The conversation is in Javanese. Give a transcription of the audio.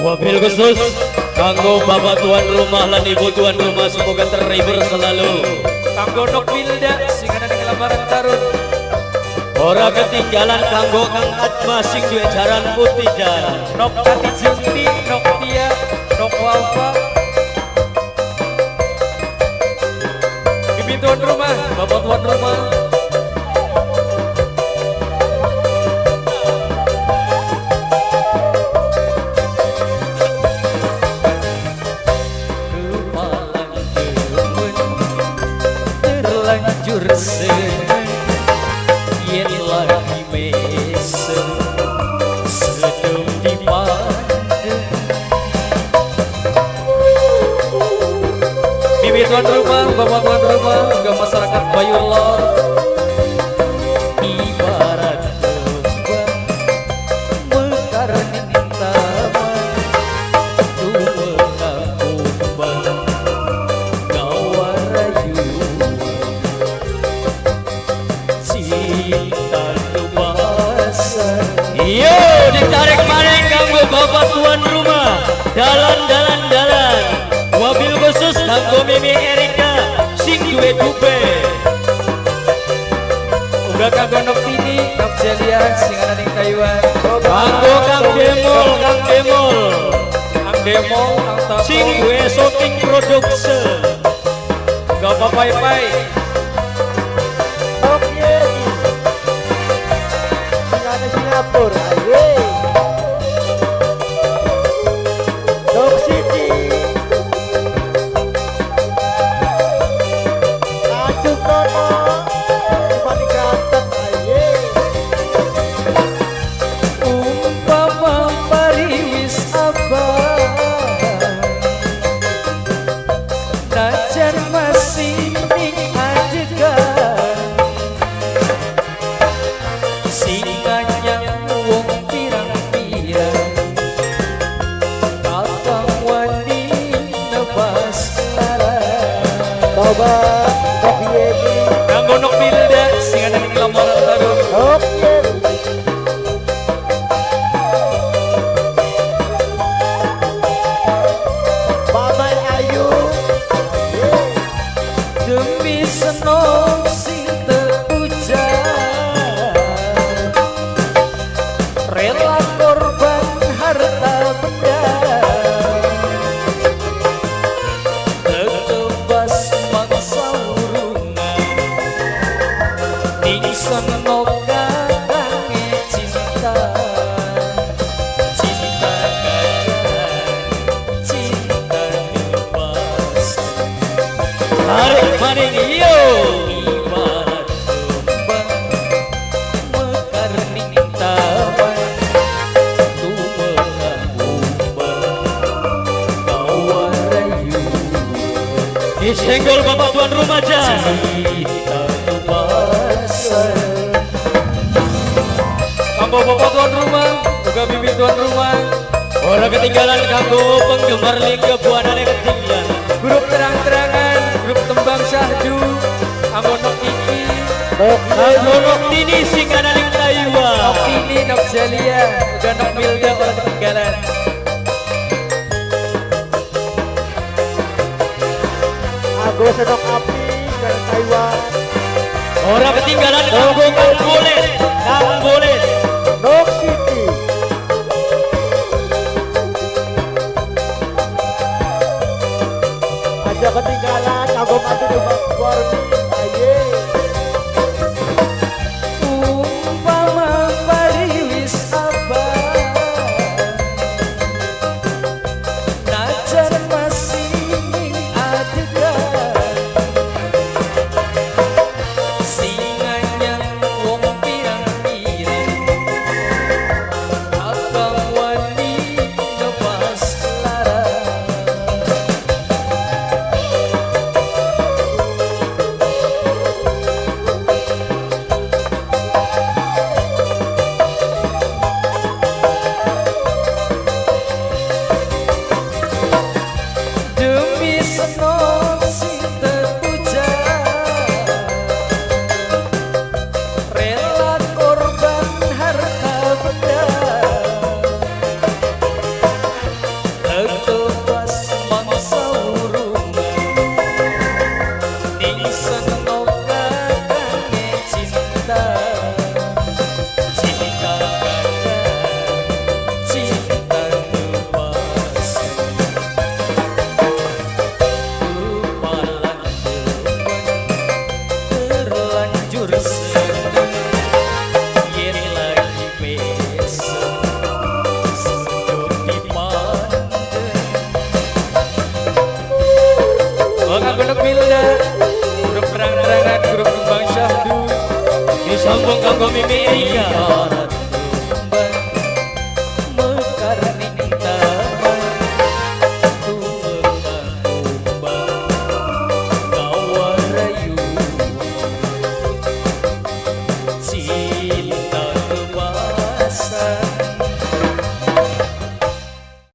Wabil khusus kanggo bapak tuan rumah lan ibu tuan rumah semoga terhibur selalu. Kanggo Nok Wilda sing ana ning Lembaran Tarun. Ora ketinggalan kanggo Kang Atma sing duwe jaran putih jan. Nok Tati Jengti, Nok Tia, Nok Wafa. Bibi tuan rumah, bapak tuan rumah. Terlanjur seneng yen lagi mesem sedem dipandeng. Bibi tuan rumah, bapak tuan rumah, juga masyarakat Bayur Lor. Ibarat kembang mekar ning taman, tumeka kumbang gawa rayu. Cinta tubasa. Yo ditarik maning kanggo bapak tuan rumah. Dalan dalan dalan. Wabil khusus kanggo Mimi Erika sing duwe dupe. Uga kanggo Nok Tini, Nok Jelia sing ana ning Taiwan. Kanggo Kang Demol, Kang Demol. Kang Demol, Kang Tapo sing duwe shooting production. Uga Papai Pai. Nok Yeni sing ana Singapura, ayo. Nok Siti, Acung Nono, Bupati Ganteng, ayo. Umpama pariwis abang, najan masih ning adegan, sing anyang wong pirang-pirang, kakang wani nebas larang. Coba Nok Yeni, Kanggo Nok Milda sing ana ning Lamongan Tarun. Nok Yeni, Mamai Ayu, Demi senong sing teruja, rela korban harta benda, tetebas mangsa urungan, ning senok kakange cinta. Cinta kajan, cinta bebas. Tarik maning yo. Ibarat kembang mekar ning taman, tumeka kumbang gawa rayu. Disenggol bapak tuan rumah jan. Cinta tubasa. Kanggo bapak tuan rumah, uga bibi tuan rumah. Ora ketinggalan kanggo penggemar Lingga Buanane ketinggalan. Grup terang-terangan, grup tembang syahdu, anggo Nok Iki, Nok Kanggo Nok Tini sing ana ning Taiwan. Nok Tini, Nok Jalia, uga Nok Milda ora ketinggalan. Anggo Senok Api dari Taiwan. Ora ketinggalan kanggo Kang